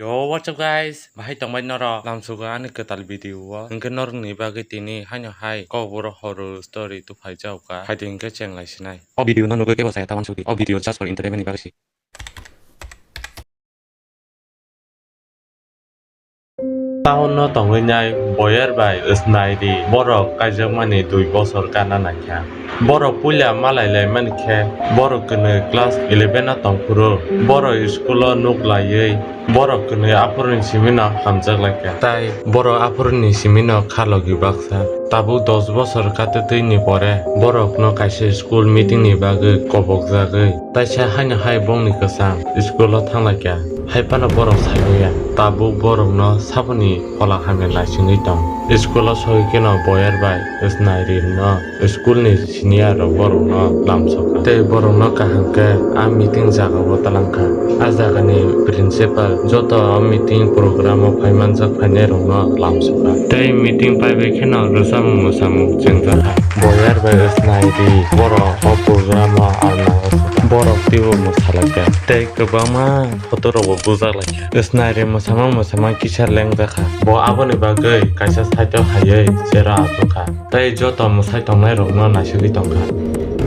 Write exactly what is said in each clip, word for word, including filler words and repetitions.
Yo, what's up guys? Bahai tongbai norok lamsugo ani kwtal video o. Hwnkhe norokni bagwi tini haino hai kokborok horror story tuphai jao kha. Haidi hwnkhe cheng lai sinai. O video no nugwi kebo saya ta uansukdi. O video just for entertainment ni bagwi se. Town no tongwi nai boyar bai Snairi borok kaijakmani dui bosor gana naikha. Borok puila malai laimani khe borok kwnwi class eleven o tongphuru borok school o nuk laiwi borok kwnwi aphuruni simi no hamjak laikha. Tai borok aphuruni simi no kha logi baksa. Tabuk dos bosor katwtwi ni pore borok no kaisa school meeting ni bagwi kobok jagwi. Taisa haino hai bongni kwchang school o thanglaikha, hai phano borok saiboya. Tabuk borokno saboni phola hamya naisingwi tong. School o sogwi kheno boyar bai Snairi no school ni senior rok borokno lamsokha tei borokno kaham khe a meeting jaga o talangkha. A jagani principal joto meeting program o phaimanjak phainai rokno lamsokha tei meeting paibai kheno rwchapmung mwsamung chengjakha. Boyar bai Snairi borok o program o alna o borok teibo mwsalaikha tei kwbangma photo rokbo bujak laikha. Snairi mwsama mwsama kisa lengjak kha. Bo aboni bagwi kaisa side o haiwi chair o achuk kha tei joto mwsai tongnai rokno naisugwi tongkha.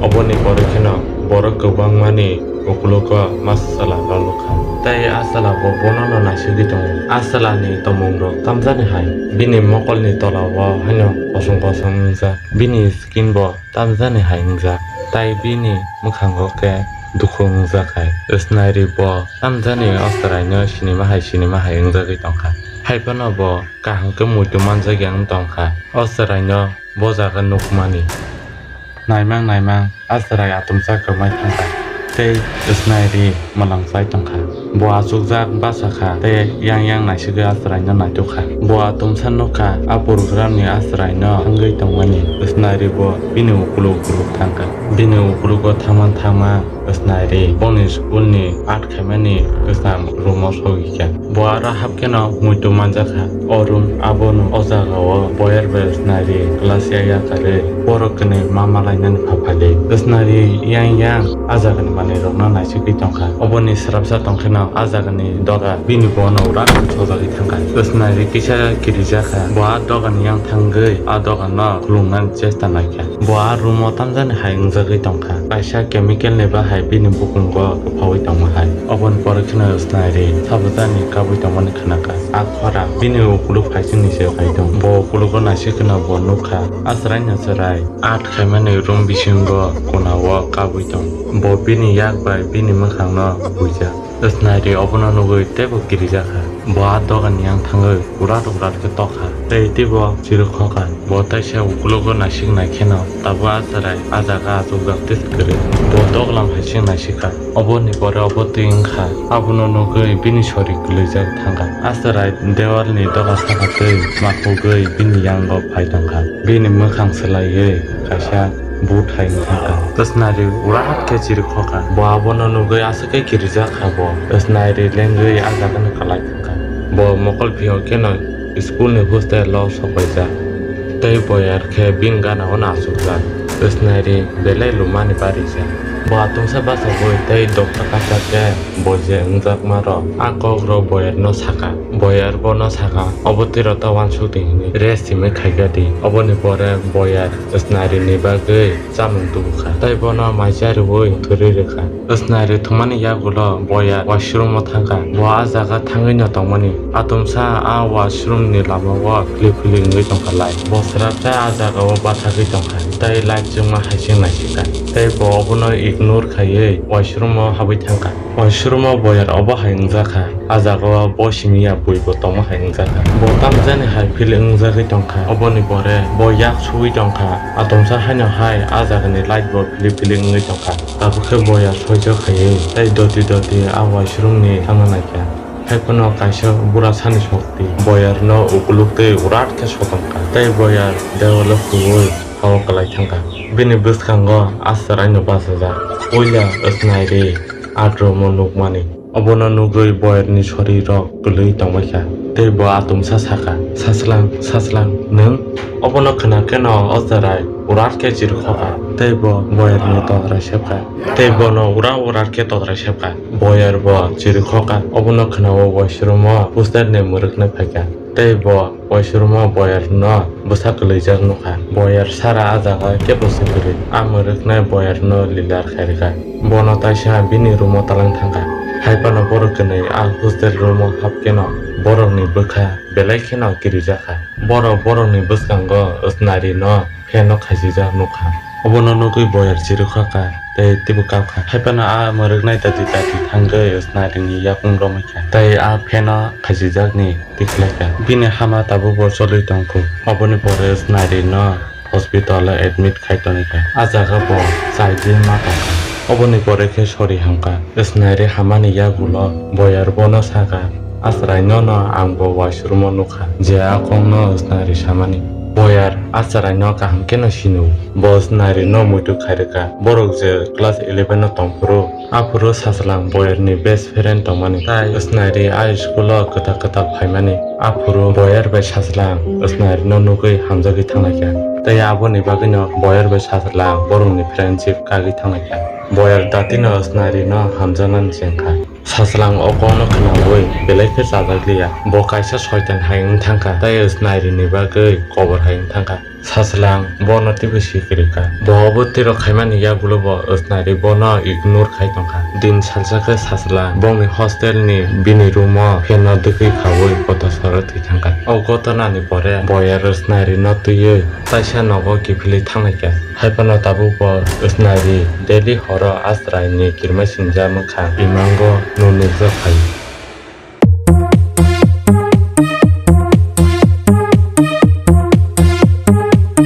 Oboni pore kheno borok kwbangmani ukulugo ma chwla rw nukha tei a chwla bo bonono naisugwi tongo. A chwlani tongmung rok tamjani hai bini mokolni tola o haino kosom kosom wngjak. Bini skin bo tamjani hai wngjak, tai bini mwkhango khe dukhu wngjak hai. Snairi bo tamjani o chwraino sinima hai sinima hai wngjagwi tongkha. Hai phano bo kaham khe muitu manjakya wng tongkha. O chwraino bo jaga nukmani. Naimang naimang a chwrai atumsa kwmai thangkha tei Snairi mwlang chai tongkha. Bo achukjak basa kha tei yang yang naisugwi a chwraino naitukha. Bo atumsa nukha a program ni a chwraino thangwi tongmani. Snairi bo bini ukuluk ukuluk thangkha. Bini ukulugo thangma thangma Snairi boni school ni art khaimani kwcham room o sogwi kha. Bo aro hap kheno muitu manjakha. O room abono o jaga o boyar bai Snairi class ya ya karwi borok kwnwi ma malainani pha phali. Snairi yang yang a jagani manwi rokno naisugwi tongkha. Oboni swrapsa tongkheno a jagani doga bini bono urak sojagwi thangkha. Snairi kisa kirijakha. Bo a dogani yang thangwi a dogano khulumnani chesta naikha. Bo a room o tamjani hai wngjagwi tongkha. Kaisa chemical ni bahai bini bukungo kwphaui tongma hai. Oboni pore kheno Snairi sabajani kabui tongmani khnakha. A khora bini ukuluk phaisingni se phai tong. Bo ukulugo naisik kheno bo nukha. A chwraino chwrai art khaimani room bisingo konao kabui tong. Bo bini yak bai bini mwkhangno buijak. Snairi obono nugwi teibo kirijakha. Bo a dogani yang thangwi urat urat khe tokha. Tei teibo chirikhokha. Bo taisa ukulugo naisik naikheno tabuk a chwrai a jaga achukjak tei kwrwi. Bo doglam hai se naisikha. Oboni pore obo twi wngkha. Abono nugwi bini sori kwlwijak thangkha. A chwrai dewalni doga saka twi makhugwi bini yango phai tongkha. Bini mwkhang swlaiwi kaisa but hai wngkha. Snairi urat khe chirikhokha. Bo abono nugwi aswk khe kirijakha bo. Snairi lengwi a jagano kwlai thangkha. Bo mokol phiyok kheno school ni hostel o sokbaijak. Tei boyar khe bini gana o achukjak. Snairi belai lumani barijak. Bo atumsa bachagwi tei dokta kachar khe bo je wngjakma rok a kok rok boyar no sakha. Boyar bono sakha, obo twi rok ta uansuk di hwnwi rest hinwi khaikha di. Oboni pore boyar Snairi ni bagwi chamung tubukha. Tei bono mai cha rwui thwrwi rwkha. Snairi thumani yagulo boya washroom o thangkha. Bo a jaga thangwi no tongmani. Atumsa a washroom ni lama o philip philip wngwi tongkha light. Bo swrapsa a jaga o bathagwi tongkha. Tei light chwngma hai se naisikha. Tei bo obono ignore khaiwi washroom o habwi thangkha. Washroom o boyar obo hai wngjakha. A jaga o bo simi ya bui bo tongma hai wngjakha. Bo tamjani hai philip wngjagwi tongkha. Oboni pore bo yak suwi tongkha. Atomsa haino hai a jagani light bo philip philip wngwi tongkha. Tabuk khe boya soijo khaiwi tei doti doti a washroom ni thangna naikha. Hai phano kaisa bura sani sokti boyar no ukuluk twi urat khe sotomkha tei boyar dewalo kuwi hao kwlai thangkha. Bini bwskango a chwraino bachajak. Puila Snairi a room o nukmani. Obono nugwi boyarni sorirok kwlwi tongbaikha. Tei bo atomsa sakha, "Sachwlang, Sachwlang, nwng?" Obono khwnakheno o chwrai urar khe chirikhokha, tei bo Boyarni todra sepkha. Tei bono ura urar khe todra sepkha. Boyar bo chirikhokha, obono khwnao washroom-o hostel-ni mwrwknai phaikha. Tei bo washroom-o Boyarno bwsa kwlwijak nukha. Boyar sara a jaga kebo se kwrwi. A mwrwknai Boyarno lilar khairwkha. Bono taisa bini room-o talang thangkha. Haiphano borok kwnwi a hostel room-o hapkheno borokni bwkha belai kheno kirijakha. Borok borokni bwskango Snarino fan-o khaisijak nukha. Obono nugwi Boyar chirikhokha tei teibo kapkha. Haiphano a mwrwknai dati dati thangwi Snarini yakung romwikha tei a fan-o khaichijakni tikhlaikha. Bini hama tabukbo choli tongkhu. Oboni pore Snarino hospital-o admit khai tongkha. A jaga bo chai di ma tongkha. Oboni pore khe sori hamkha. Snari hamani yagulo Boyar bono sakha, "A chwraino no ang bo washroom-o nukha, je a kokno Snari samani." Boyar a chwraino kaham kheno sino. Bo Snarino muitu khairwkha. Borok je class eleven-o tongphuru, aphuru Sachwlang Boyarni best friend tongmani. Tai Snari a school-o kwtal kwtal phaimani. Aphuru Boyar bai Sachwlang Snarino nugwi hamjagwi thanglaikha. Tei aboni bagwino Boyar bai Sachwlang borokni friendship kagwi thanglaikha. Boyar datino Snarino hamjaknani chengkha. Sachwlang o kokno khwnaui belai khe chajakliya. Bo kaisa soitan hai wng thangkha, tei Snarini bagwi kobor hai wng thangkha. Sachwlang bono teibo sikirikha. Bo obo tiro khaimani yagulo bo Snari bono ignore khai tongkha. Din salsa khe Sachwlang bongni hostel-ni bini room-o fan-o dwgwi khaui kotor soro thwi thangkha. O gotonani pore Boyar Snarino twiwi taisa nogo kiphilwi thanglaikha. Haiphano tabuk bo Snari daily horo a chwraini kirima sinjak mwkhang bimango nunukjak phaio.